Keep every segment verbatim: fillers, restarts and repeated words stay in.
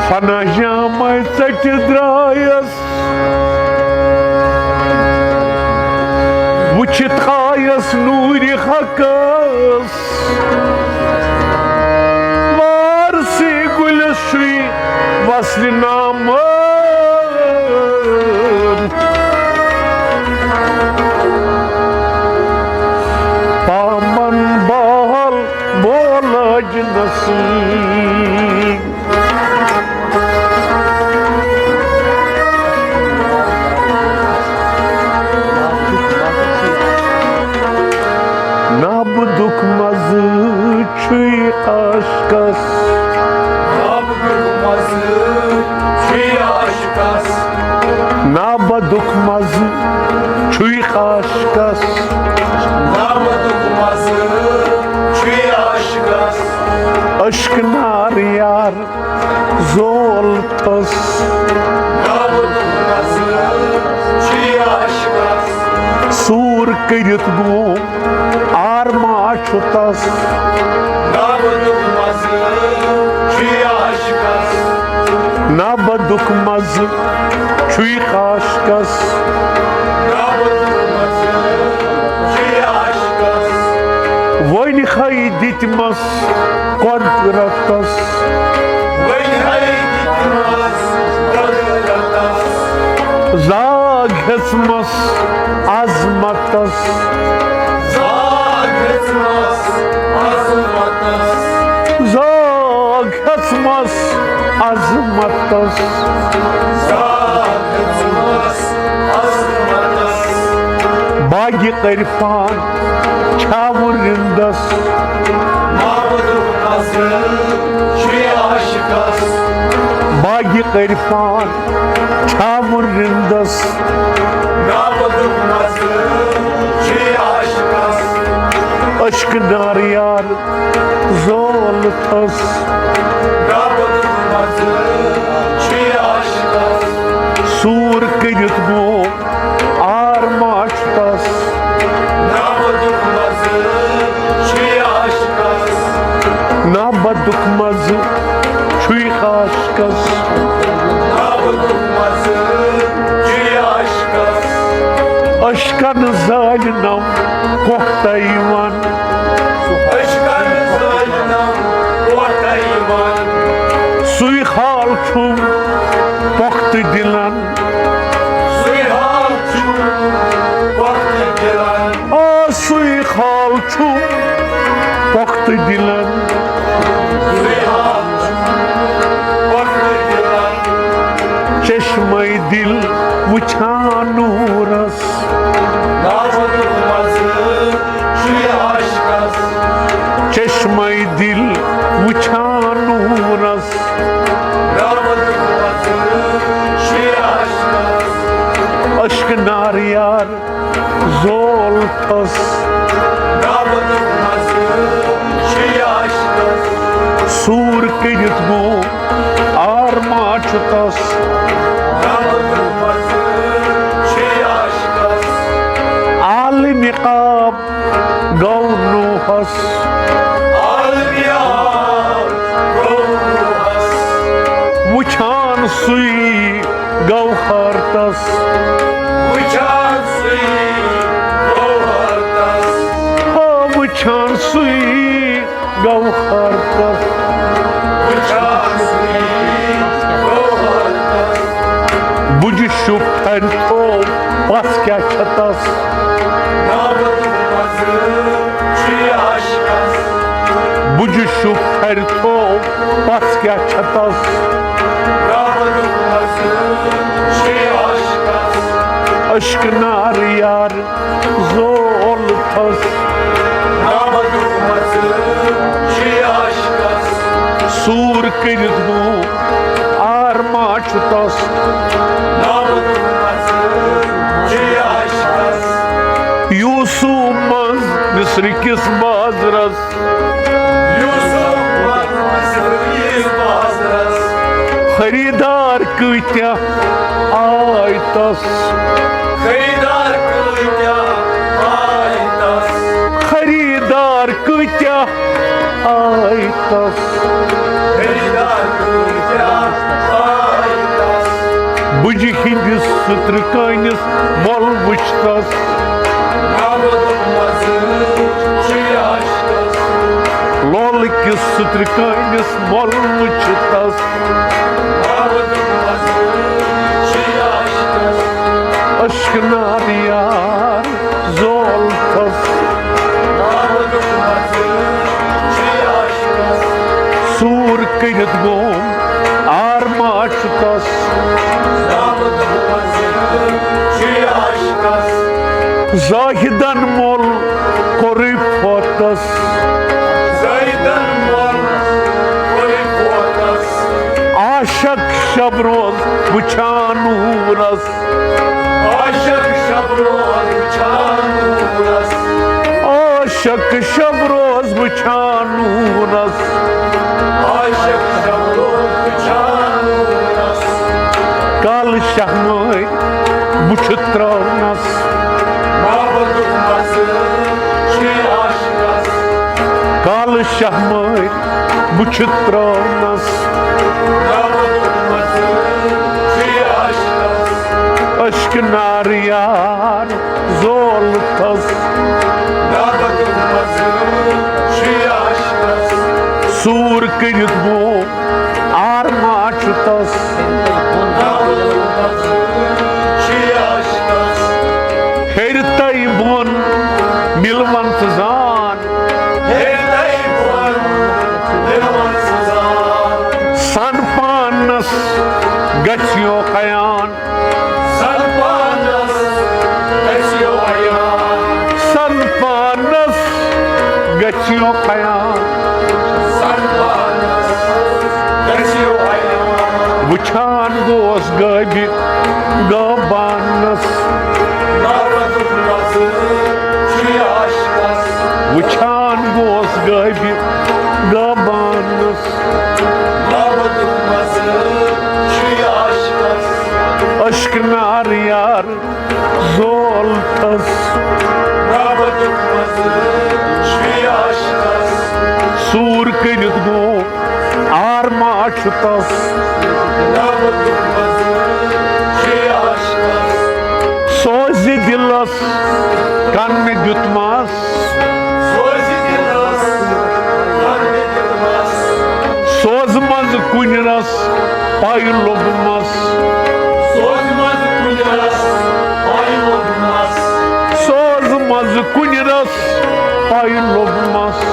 پناہ جامے ژٹہِ درایس، وُچھِتھ آیس نوٗرِ حقس۔ وارثِ گُلس چھُے وصلِ نامہٕ۔ پامن بال بولج نصیب۔ نابدُک مزٕ چھُے عاشقس۔ نابدُک مزٕ چھُے عاشقس۔ نابدُک مزٕ چھُے عاشقس۔ نابدُک مزٕ چھُے عاشقس۔ عشق نار یار زول تس۔ نابدُک مزٕ چھُے عاشقس۔ سوٗر کٔرِتھ گوٚو آرما چھُ تس۔ نابدُک مزٕ چھُے عاشقس۔ نابدُک مزٕ چھُے عاشقس۔ نابدُک مزٕ چھُے عاشقس۔ وۄنۍ ہے دِتمس قۄدرتس۔ وۄنۍ ہے دِتمس قۄدرتس۔ زاگ ہیژمس عظمتس۔ زاگ ہیژمس عظمتس۔ زاگ ہیژمس عظمتس۔ زاگ ہیژمس عظمتس۔ باغِ عرفان چھاوٕ رندس۔ نابدُک مزٕ چھُے عاشقس۔ باغِ عرفان چھاوٕ رندس۔ نابدُک مزٕ چھُے عاشقس۔ عشق نار یار زول تس۔ نابدُک مزٕ چھُے عاشقس۔ سوٗر کٔرِتھ گوٚو آرما چھُ تس۔ نابدُک مزٕ چھُے عاشقس۔ نابدُک مزٕ چھُے عاشقس۔ نابدُک مزٕ چھُے عاشقس۔ عشقن زالنم کوٹہ یِوان۔ عشقن زالنم کوٹہ یِوان۔ سُے حال چھُم پۄختہٕ دِلن۔ سُے حال چھُم پۄختہٕ دِلن۔ آ، سُے حال چھُم پۄختہٕ دِلن۔ سُے حال چھُم پۄختہٕ دِلن۔ چشمے دِل وٕچھان نوٗرس۔ نابدُک مزٕ چھُے عاشقس۔ چشمے دِل وٕچھان نوٗرس۔ نابدُک مزٕ چھُے عاشقس۔ عشق نار یار زول تس۔ نابدُک مزٕ چھُے عاشقس۔ سوٗر کٔرِتھ گوٚو آرما چھُ تس۔ نابدُک مزٕ چھُے عاشقس۔ عالمِ خواب گوٚو نوحس۔ عالمِ خواب گوٚو نوحس۔ وٕچھان سُے گوہر تس۔ وٕچھان سُے گوہر تس۔ ہا، وٕچھان سُے گوہر تس۔ وٕچھان سُے گوہر تس۔ بُجہِ شُپ تھرِ تھوٚو پس کیٛاہ چھےٚ تس؟ نابدُک مزٕ چھُے عاشقس۔ بُجہِ شُپ تھرِ تھوٚو پس کیٛاہ چھےٚ تس؟ نابدُک مزٕ چھُے عاشقس۔ عشق نار یار زول تھس۔ نابدُک مزٕ چھُے عاشقس۔ سوٗر کٔرِتھ گوٚو آرما چھُ تس۔ نابدُک مزٕ چھُے عاشقس۔ یوٗسف منٛز مصر کِس بازرس۔ یوٗسف منٛز مصر کِس بازرس۔ خریٖدار کۭتیٛاہ آے تس۔ خریٖدار کۭتیٛاہ آے تس۔ خریٖدار کۭتیٛاہ آے تس۔ خریٖدار کۭتیٛاہ مُجہِ ہِنٛدِس سٕترِ کٲنِس مۄل وٕچھتس۔ لولہٕ کِس سٕترِ کٲنِس مۄل وٕچھتس۔ عشقہٕ نارٕ یار زولتس۔ سوٗر کٔرِتھ گوٚو آرماچ تس۔ زاہدن مۄل کوٚرُے فوتس۔ عاشق شب روز وٕچھان نوٗرس۔ عاشق شب روز وٕچھان نوٗرس۔ کالہٕ شاہ مٲرۍ بُتھِ ترٲونس۔ کالہٕ شاہ مٲرۍ بُتھِ ترٲونس۔ عشقہٕ نارٕ یار زولتس۔ سوٗر کٔرِتھ گوٚو آرماچ تس۔ ہیٚرِ تَے بۄن مِلوَن ژٕ زان۔ سَن پانَس گژھیو عیان۔ سَن پانَس گژھیو عیان۔ وٕچھان گوس غٲبہِ غٲبانس۔ وٕچھان گوس غٲبہِ غٲبانس۔ عشقہٕ نارٕ یار زولتس۔ سوٗر کٔرِتھ گوٚو آرماچ تس۔ سوزِ دِلس کننہٕ دیُتمس۔ سوزٕ منٛزٕ کُنہِ رس پاے لوٚبمس۔ سوزٕ منٛزٕ کُنہِ رس پاے لوٚبمس۔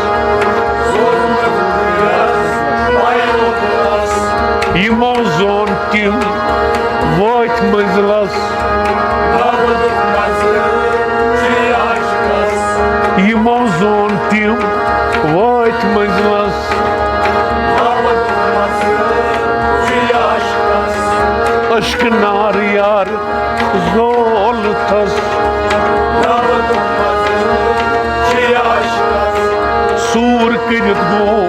یِمو زون تِم وٲتۍ منزلس۔ یِمو زون تِم وٲتۍ منزلس۔ عشقہٕ نارٕ یار زولتس۔ سوٗر کٔرِتھ گوٚو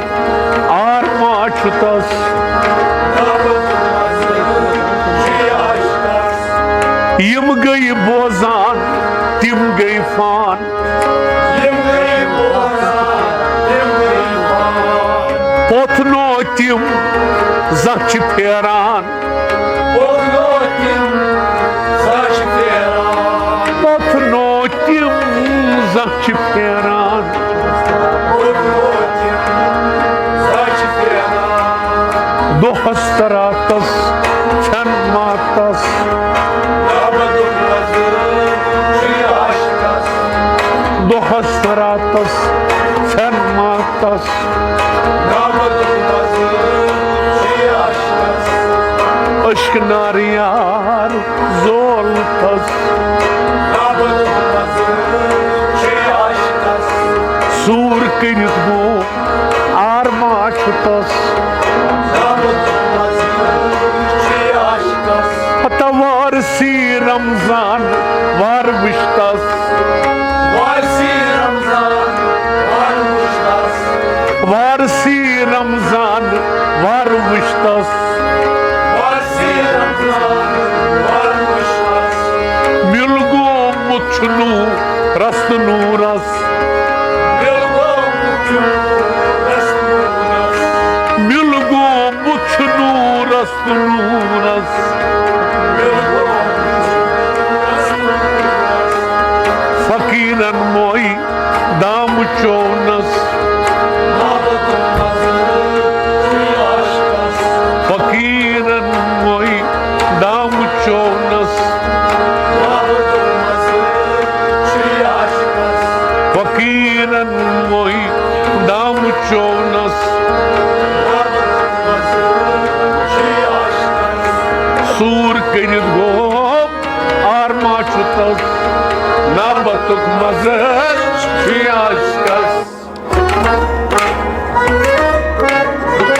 آرماچ تس۔ یِم گٔیہِ بوزان، تِم گٔیہِ فان۔ پوٚتھ نوو تِم زانٛہہ چھِ پھیران۔ پوٚتھ نوو تِم زانٛہہ چھِ پھیران۔ دۄہس تہٕ راتس ژھٮ۪ن ماتس۔ دۄہس تہٕ راتس ژھٮ۪ن ماتس۔ عشقہٕ نارٕ یار زولتس۔ سوٗر کٔرِتھ گوٚو آرماچ تس۔ پتہ وارسی رمضان وار وٕچھتس۔ وارسی رمضان وار وٕچھتس۔ مِل گوٚمُت چھُ نوٗر رستہٕ نوٗرس۔ مِل گوٚمُت چھُ نوٗر رستہٕ نوٗرس۔ دامہٕ چونس، فقیٖرن موے دامہٕ چونس، فقیٖرن موے دامہٕ چونس۔ سوٗر کٔرِتھ گوٚو آرما چھُ تس، نبتُک مزٕ چھُ عشقس۔